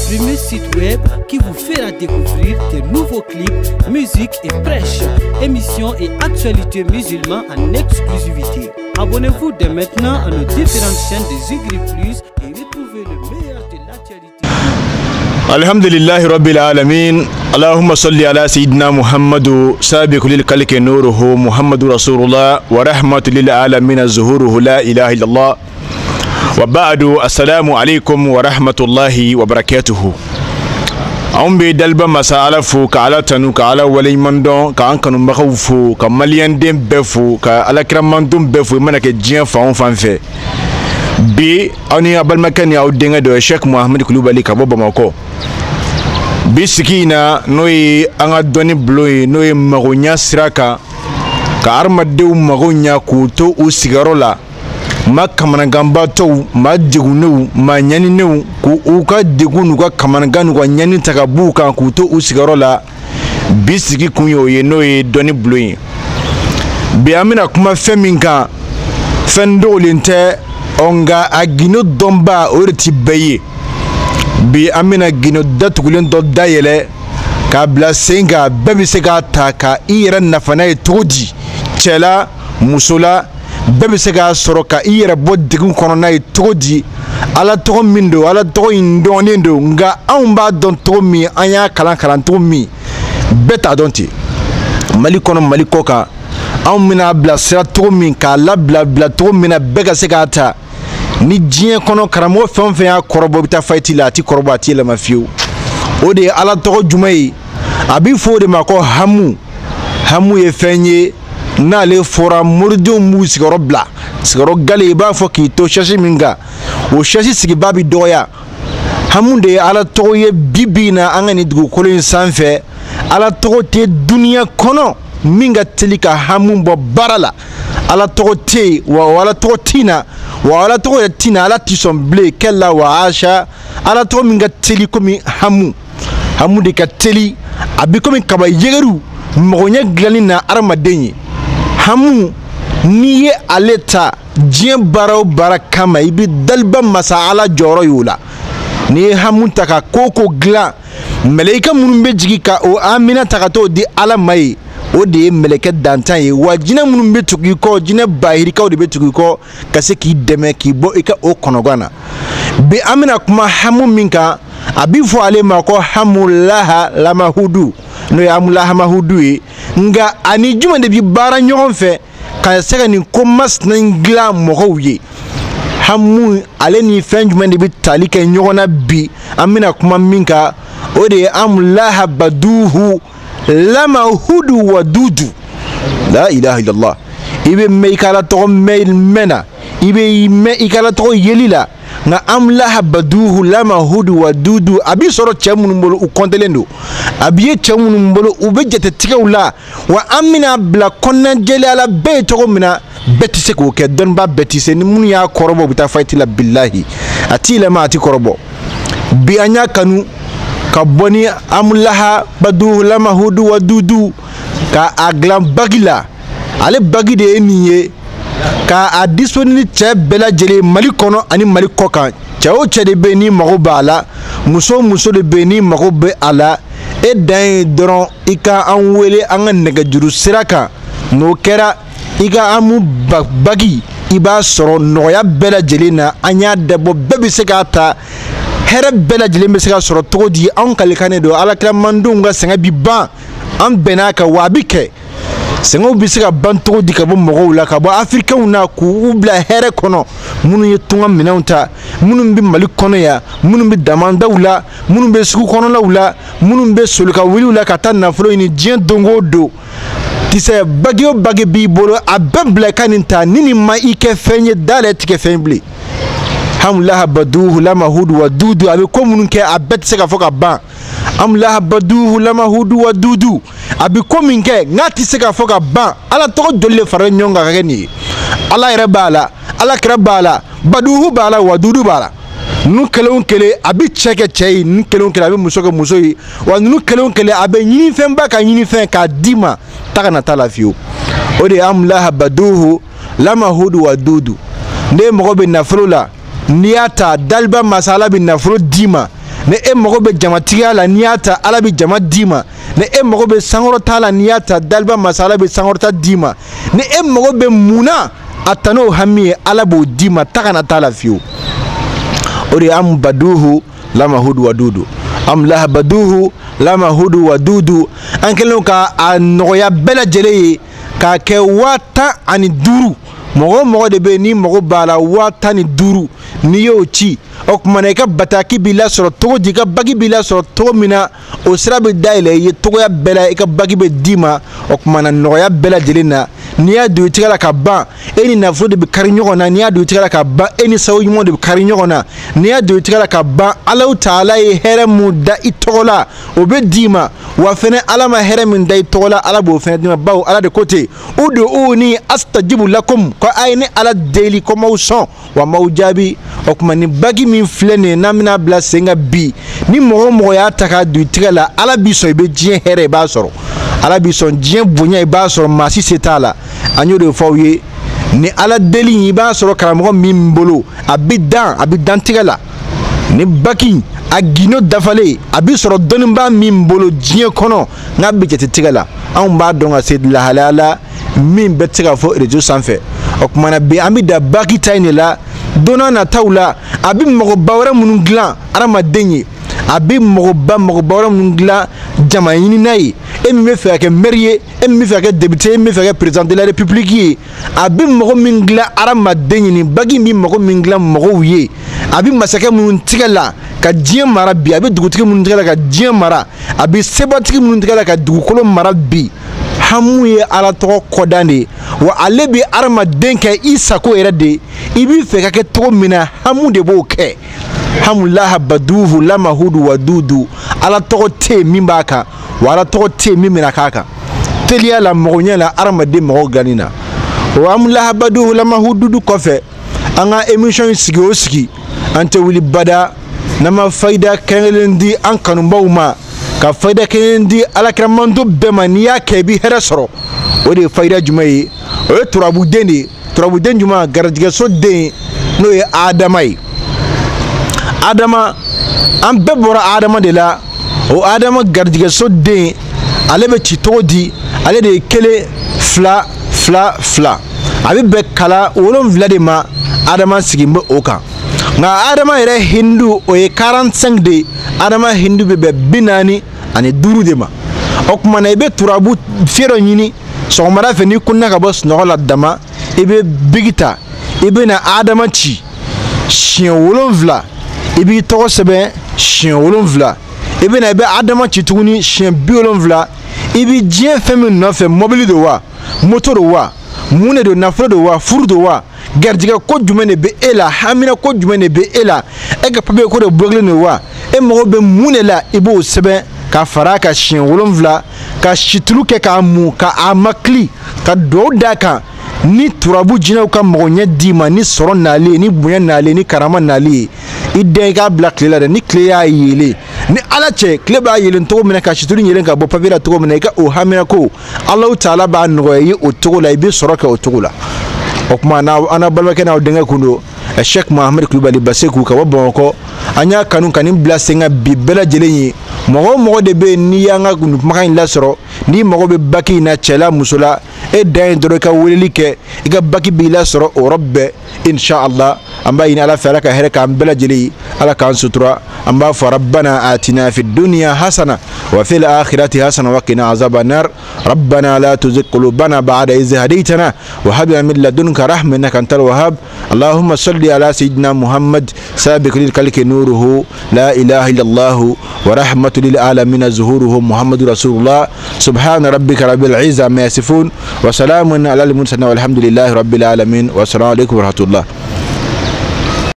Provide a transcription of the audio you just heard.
premier site web qui vous fera découvrir de nouveaux clips, musique et prêches, émissions et actualités musulmanes en exclusivité. Abonnez-vous dès maintenant à nos différentes chaînes de Zigri Plus et retrouvez le meilleur de l'actualité. الحمد لله رب العالمين اللهم صل على سيدنا محمد سابق للخلق نوره محمد رسول الله ورحمة للعالمين ظهوره لا إله إلا الله وبعد السلام عليكم ورحمة الله وبركاته. Anw bɛ daliba masa Ala fo, ka Ala tanu, ka Ala waleɲuman dɔn, k'an kanubagaw fo, ka maliyɛnden bɛɛ fo, ka alakiramanton bɛɛ fo. I mana kɛ diɲɛ fan o fan fɛ, bi aw ni aw balimakɛ ni aw denkɛ dɔ ye, Cheikh Mohamed Kulubali ka bɔ Bamakɔ. Bi sigi in na, n'o ye an ka dɔnni bulon ye, n'o ye magoɲa sira kan, ka hadamadenw mago ɲa k'u to u sigiyɔrɔ la, ma kamanaganbatɔw, ma degunnenw, ma ɲaninenw, k'u ka degun n'u ka kamanagan n'u ka ɲani ta ka b'u kan k'u to u sigiyɔrɔ la. Bi sigi kun ye o ye, n'o ye dɔnni bulon ye. Bi an bɛna kuma fɛn min kan, fɛn dogolen tɛ, ɔ nka a gindo dɔnba o de ti bɛɛ ye. Bi an bɛna gindo datugulen dɔ dayɛlɛ k'a bila sen kan, bɛɛ bɛ se k'a ta ka i yɛrɛ nafa n'a ye cogo di, cɛ la, muso la, bɛɛ bɛ se k'a sɔrɔ ka i yɛrɛ bɔ degun kɔnɔ n'a ye cogo di. Ala tɔgɔ min don, Ala tɔgɔ in dɔnnen don, nka anw b'a dɔn cogo min, an y'a kalan kalan cogo min, bɛɛ t'a dɔn ten. Mali kɔnɔ, Mali kɔ kan, anw bɛna bila sira cogo min, k'a labila bila cogo min na, bɛɛ ka se k'a ta. Ni diɲɛ kɔnɔ karamɔgɔ fɛn o fɛn y'a kɔrɔbɔ, i bɛ taa fayiti la, a ti kɔrɔbɔ, a ti yɛlɛma fiyewu. O de ye Ala tɔgɔ jumɛn ye? A bɛ fɔ o de ma ko hamu. Hamu ye fɛn ye n'ale fɔra, moridenw b'u sigiyɔrɔ bila, sigiyɔrɔ gale, i b'a fɔ k'i to sɛsi min kan, o sɛsi sigibaa bɛ dɔgɔya. Hamu de ye Ala tɔgɔ ye. Bi bi in na, an ka nin dugukolo in sanfɛ, Ala tɔgɔ tɛ duniya kɔnɔ min ka teli ka hamu bɔ baara la. Ala tɔgɔ tɛ yen wa, o Ala tɔgɔ tɛ na wa, Ala tɔgɔ yɛrɛ tɛ na, Ala tɛ sɔn bilen kɛla wa asa. Ala tɔgɔ min ka teli komi hamu, hamu de ka teli, a bɛ komi kaba yegeriw magoɲɛ dilanni na hadamaden ye. Hamu, n'i ye ale ta diɲɛ baara o baara kama, i bɛ daliba masa Ala jɔyɔrɔ y'o la. N'i ye hamu ta ka ko o ko dilan, mɛlɛkɛ minnu bɛ jigin ka o amina ta ka t'o di Ala ma ye, o de ye mɛlɛkɛ dantan ye. Wa jinɛ minnu bɛ tugu i kɔ, jinɛ bahirikaw de bɛ tugu i kɔ ka se k'i dɛmɛ k'i bɔ i ka o kɔnɔgan na. Bi an bɛna kuma hamu min kan, a bɛ fɔ ale ma ko hamu laha lamahudu, n'o ye hamu lahamahudu ye. Nka ani jumɛn de bɛ baara ɲɔgɔn fɛ ka se ka nin ko masina in dilan mɔgɔw ye? Hamu ale ni fɛn jumɛn de bɛ tali kɛ ɲɔgɔn na? Bi an bɛna kuma min kan, o de ye hamu laha baduhu lamahudu wadudu la ilaha illallah. I bɛ mɛn i ka Ala tɔgɔ mɛn na, i bɛ mɛn i ka Ala tɔgɔ yeli la, nka amulaha baduhu lamahudu wadudu, a b'i sɔrɔ cɛ minnu bolo, u kɔntelen don, a b'i ye cɛ minnu bolo, u bɛ jatetigɛw la. Wa an bɛna bila kɔnɔnajɛlenya la bɛɛ ye cogo min na, bɛɛ tɛ se k'o kɛ, dɔnnibaa bɛɛ tɛ se. Ni minnu y'a kɔrɔbɔ, u bɛ taa fayiti la, bilahi a t'i yɛlɛma, a t'i kɔrɔbɔ. Bi an y'a kanu ka bɔ ni amulaha baduhu lamahudu wadudu ka a dilan bagi la. Ale bagi de ye nin ye, ka a disponible cɛ bɛɛ lajɛlen Mali kɔnɔ ani Mali kɔ kan. Cɛ o cɛ de bɛ yen n'i mago b'a la, muso o muso de bɛ yen n'i mago bɛ a la, e dan ye dɔrɔn i ka an wele an ka nɛgɛjuru sira kan. N'o kɛra, i ka an mu bagi, i b'a sɔrɔ nɔgɔya bɛɛ lajɛlen na. An y'a dabɔ bɛɛ bɛ se k'a ta, hɛrɛ bɛɛ lajɛlen bɛ se ka sɔrɔ cogo di? Anw kalikannen don alakira mandenw ka sɛgɛn bi ban, an bɛnn'a kan wa a bi kɛ. Sɛgɛnw bɛ se ka ban cogo di ka bɔ mɔgɔw la, ka bɔ afirikɛnw na, k'u bila hɛrɛ kɔnɔ, minnu ye tunga minɛnw ta, minnu bɛ Mali kɔnɔ yan, minnu bɛ damandaw la, minnu bɛ sugu kɔnɔnaw la, minnu bɛ solika wiliw la ka taa nafolo ɲini diɲɛ don o don. Tisɛ bagi o bagi b'i bolo, a bɛɛ bila i ka nin ta. Ni nin ma i kɛ fɛn ye, dayɛlɛ ti kɛ fɛn bilen. Hamulaha baduhu lamahudu wa dudu, a bɛ ko minnu kɛ, a bɛɛ tɛ se ka fɔ ka ban. Amulaha baduhu lamahudu wa dudu, a bɛ ko min kɛ n'a tɛ se ka fɔ ka ban. Ala tɔgɔ joli de faralen ɲɔgɔn kan ka kɛ nin ye? Ala yɛrɛ b'a la, Ala kira b'a la, baduhu b'a la, wa dudu b'a la. Ninnu kelen o kelen, a bɛ cɛ kɛ cɛ ye, ninnu kelen o kelen, a bɛ muso kɛ muso ye, wa ninnu kelen o kelen, a bɛ ɲinifɛnba ka ɲinifɛn k'a d'i ma, ta kana t'a la fiyewu. O de ye amulaha baduhu lamahudu wa dudu. Ne mago bɛ nafolo la, n'i y'a ta daliba masa Ala bɛ nafolo d'i ma. Ni e mago bɛ jamatigiya la n'i y'a ta Ala bɛ jama d'i ma. Ni e mago bɛ sankɔrɔta la n'i y'a ta daliba masa Ala bɛ sankɔrɔta d'i ma. Ni e mago bɛ mun na a ta n'o hami ye Ala b'o d'i ma, ta kana t'a la fiyewu. O de ye am baduhu lamahudu wadudu, am lahabaduhu lamahudu wadudu. An kɛlen ka a nɔgɔya bɛɛ lajɛlen ye k'a kɛ 15,000. Mɔgɔ o mɔgɔ de bɛ yen n'i mago b'a la 15,000 n'i y'o ci, o tuma na i ka bataki b'i lasɔrɔ cogo di, i ka baki b'i lasɔrɔ cogo min na, o sira bɛ dayɛlɛ i ye cogoya bɛɛ la, i ka baki bɛ d'i ma. O tuma na nɔgɔya bɛɛ lajɛlen na, n'i y'a don i tɛgɛ la ka ban, e ni nafolo de bɛ kari ɲɔgɔn na. N'i y'a don i tɛgɛ la ka ban, e ni sababu ɲuman de bɛ kari ɲɔgɔn na. N'i y'a don i tɛgɛ la ka ban, Alahu taala ye hɛrɛ mun da i tɔgɔ la o bɛ d'i ma. Wa fɛnɛ Ala ma hɛrɛ min da i tɔgɔ la, Ala b'o fɛnɛ d'i ma, bawo Ala de ko ten, uduuni astajibu lakum, ko a ye ne Ala deli ko m'aw sɔn wa m'aw jaabi. O tuma nin bagi min filɛ nin ye n'an bɛna bila sen kan bi, ni mɔgɔ o mɔgɔ y'a ta k'a don i tɛgɛ la, Ala b'i sɔn, i bɛ diɲɛ hɛrɛ i b'a sɔrɔ, Ala b'i sɔn diɲɛ bonya i b'a sɔrɔ, maa si se t'a la. An y'o de fɔ aw ye, ni Ala deli in i b'a sɔrɔ karamɔgɔ min bolo, a bɛ dan tɛgɛ la. Ni baki a gindo dafalen a bɛ sɔrɔ dɔnnibaa min bolo diɲɛ kɔnɔ n'a bɛ jate tɛgɛ la. Anw b'a dɔn ka se lahalaya la min bɛɛ tɛ se ka fɔ réseau sanfɛ. O tuma na bi an bɛ da baki ta in de la. Don n'a nataw la a bɛ mɔgɔba wɛrɛ minnu dilan hadamaden ye, a bɛ mɔgɔba wɛrɛ minnu dilan jama ɲinina ye, e min bɛ fɛ ka kɛ maire ye, e min bɛ fɛ ka kɛ député ye, e min bɛ fɛ ka kɛ président de la république ye, a bɛ mɔgɔ min dilan hadamaden ye, nin bagi bɛ mɔgɔ min dilan mɔgɔw ye, a bɛ masakɛ minnu tigɛ la ka diɲɛ mara bi, a bɛ dugutigi minnu tigɛ la ka diɲɛ mara, a bɛ sebatigi minnu tigɛ la ka dugukolo mara bi. Hamu ye Ala tɔgɔ kɔdan de ye, wa ale bɛ hadamaden kɛ i sago yɛrɛ de ye. I b'i fɛ ka kɛ cogo min na, hamu de b'o kɛ. Hamu lahabaduhu lamahudu wadudu, Ala tɔgɔ tɛ yen min b'a kan, wa Ala tɔgɔ tɛ yen min bɛna k'a kan. Teliya la, mɔgɔɲɛ la, hadamaden mɔgɔ dilanni na. O hamu lahabaduhu lamahududu kɔfɛ, an ka émission sigi o sigi, an tɛ wuli bada n'an ma fayida kɛrɛnkɛrɛnnen di an kanubaw ma, ka fayida kɛrɛnkɛrɛnnen di alakiramanto bɛɛ ma. N'i y'a kɛ i bɛ hɛrɛ sɔrɔ. O de ye fayida jumɛn ye? O ye turabuden de ye. Turabuden jumɛn? Garijɛgɛso den, n'o ye Adama ye. Adama, an bɛɛ bɔra Adama de la. O Adama garijɛgɛso den, ale bɛ ci cogo di? Ale de ye 1 2 2 2, a bɛ bɛn kala 7 de ma. Adama sigilen bɛ o kan. Nka Adama yɛrɛ hindu o ye 45 de ye. Adama hindu bɛ bɛn 45 de ma. O tuma na i bɛ turabu fiyɛ dɔ ɲini sɔgɔmada fɛ, n'i kunna ka bɔ sunɔgɔ la dama, i bɛ bigi ta, i bɛ na Adama ci siɲɛ 7, i b'i tɔgɔ sɛbɛn siɲɛ 7, i bɛ na i bɛ Adama ci tuguni siɲɛ 70. I bɛ diɲɛ fɛn min nɔfɛ, mɔbili don wa, moto don wa, mun de don, nafolo don wa, furu don wa, garijɛgɛ ko jumɛn de bɛ e la, hamina ko jumɛn de bɛ e la, e ka papiye ko de bɔlen don wa, e mago bɛ mun de la, i b'o sɛbɛn ka fara a kan siɲɛ 7, ka situlu kɛ k'a mun, k'a makili, ka duwawu d'a kan. Ni turabu jinɛw ka mɔgɔ ɲɛ d'i ma, ni sɔrɔ nalen ye, ni bonya nalen ye, ni karama nalen ye, i den i k'a bila tile la dɛ. Ni tile y'a yeelen, ni Ala cɛ tile b'a yeelen cogo min na, ka situlu yeelen ka bɔ papiye la cogo min na, i ka o hamina ko Alahu taala b'a nɔgɔya i ye o cogo la, i bɛ sɔrɔ kɛ o cogo la. O tuma an n'a balimakɛ n'aw denkɛ kun don, Cheikh Mohamed Kulubali Baseku ka bɔ Bamakɔ. An y'a kanu ka nin bila sen kan bi bɛɛ lajɛlen ye. Mɔgɔ o mɔgɔ de bɛ yen n'i y'an ka nin kumakan in lasɔrɔ, n'i mago bɛ baki in na, cɛ la muso la, e dan ye dɔrɔn i ka weleli kɛ, i ka baki b'i lasɔrɔ o yɔrɔ bɛɛ inshallah. An b'a ɲini Ala fɛ, Ala ka hɛrɛ k'an bɛɛ lajɛlen ye, Ala k'an sutura. An b'a fɔ rabbana atina fid dunya hasana wa fil akhirati hasana wa qina azaban nar. Rabbana la tuzigh qulubana ba'da idh hadaytana wa hab lana min ladunka rahmatan innaka antal wahhab. Allahumma salli ala sayyidina Muhammad sabiq lil khalqi nuruhu la ilaha illallah wa rahmatul lil alamin zuhuruhu Muhammadur rasulullah. Subhana rabbika rabbil izzati amma yasifun wa salamun alal mursalin walhamdulillahi rabbil alamin. Wa assalamu alaykum wa rahmatullah.